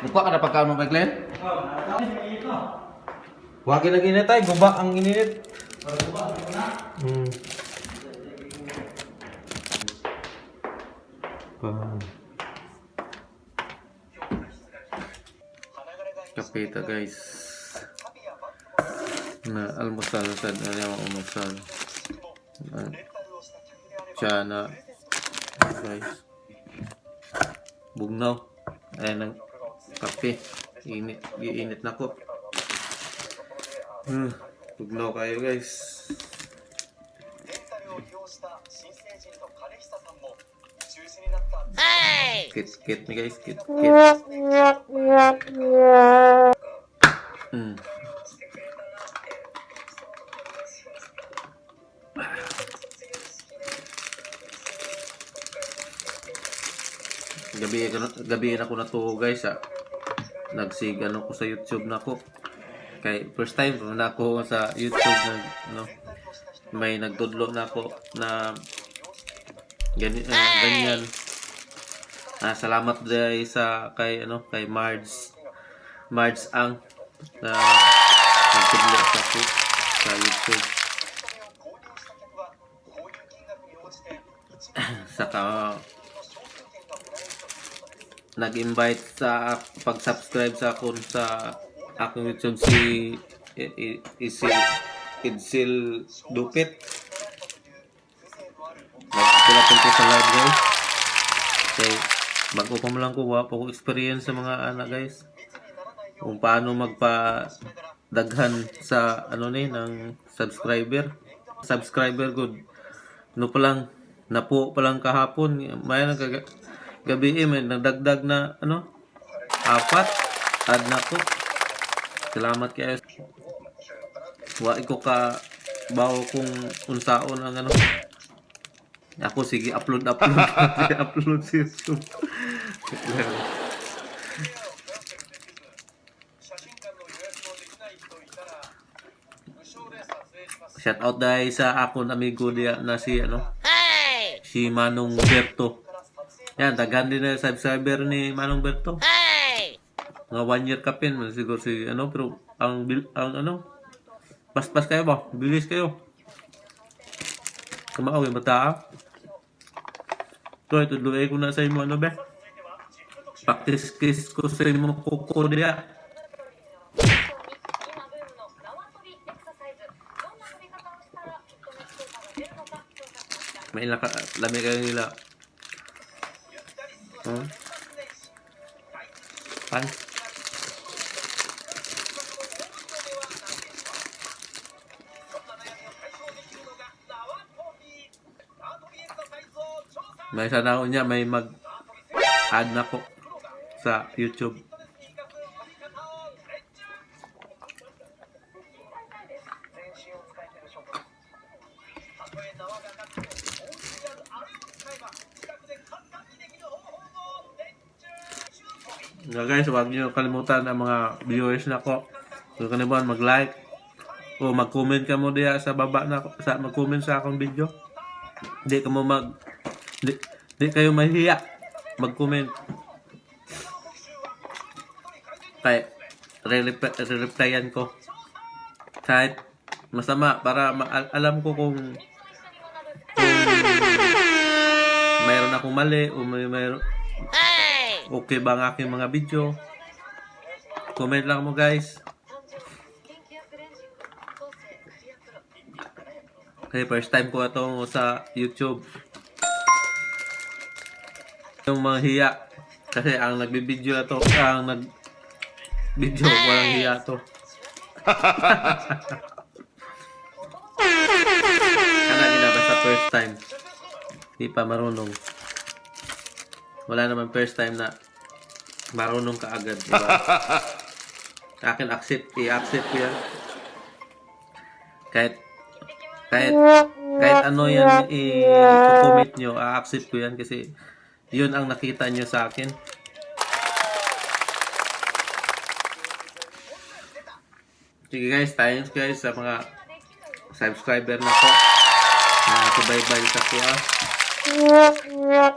Nagkuha ka na pagkaon mo kay Glenn? Wagi na ginit ay, guba ang ininit. Pa. Kapita, guys. Na almusal sa ano yung almusal. Ah, Tiyan guys. Bugnaw. Ayan ang kape. Init, giinit na ko. Bugnaw kayo, guys. Kit kit ni guys, kit kit. Gabi gabi na ko na to, guys, ah. Nagsig ano ko sa YouTube na ko. Kay first time na ako sa YouTube na ano, may nagtudlo na ako na ganyan. Ah, salamat dahil sa kay ano kay Marge Marge ang na nagtudlo sa ako sa YouTube. Saka nag-invite sa pag-subscribe sa akon sa akong YouTube si si Idsil Dupit. Nagpila ko sa live, guys. Kay bago pa mo lang ko, wa pa ko experience sa mga anak, guys. Kung paano magpa daghan sa ano ni ng subscriber. Subscriber good. No pa lang napo pa lang kahapon, may nang gabi eh, may nagdagdag na ano apat add na ko. Salamat kayo. Wa ko ka bawo kung unsaon ang ano. Ako sige upload upload upload sa YouTube. Shout out dahil sa akong amigo diya na si ano si Manong Berto. Yan, daghan din na subscriber ni Manong Berto. Mga 1 year kapin man siguro si ano, pero ang ano paspas kayo ba? Bilis kayo. Kamao yung bata. To ito duay ko na sa imo ano be. Practice kiss ko sa imo kuko diya. May laka, lami kayo nila. Pan. May sana niya may mag add na ko sa YouTube. Na guys, huwag niyo kalimutan ang mga viewers na ko. Huwag kalimutan mag-like o mag-comment ka mo diya sa baba na sa mag-comment sa akong video. Di ka mo mag di, di kayo mahiya mag-comment. Kay re-replyan ko. Kahit masama para alam ko kung mayroon akong mali o may mayroon okay ba ang aking mga video. Comment lang mo, guys. Kasi first time ko ito sa YouTube. Yung mga hiya. Kasi ang nagbibideo na to, ang nag video, walang hiya to. Kana gina basta first time. Di pa marunong. Wala naman first time na marunong ka agad, di ba? Akin accept, i-accept ko yan. Kahit kahit kahit ano yan i-comment nyo, a-accept ko yan kasi yun ang nakita nyo sa akin. Sige guys, thanks guys sa mga subscriber na ko. Na subaybay sa kuha.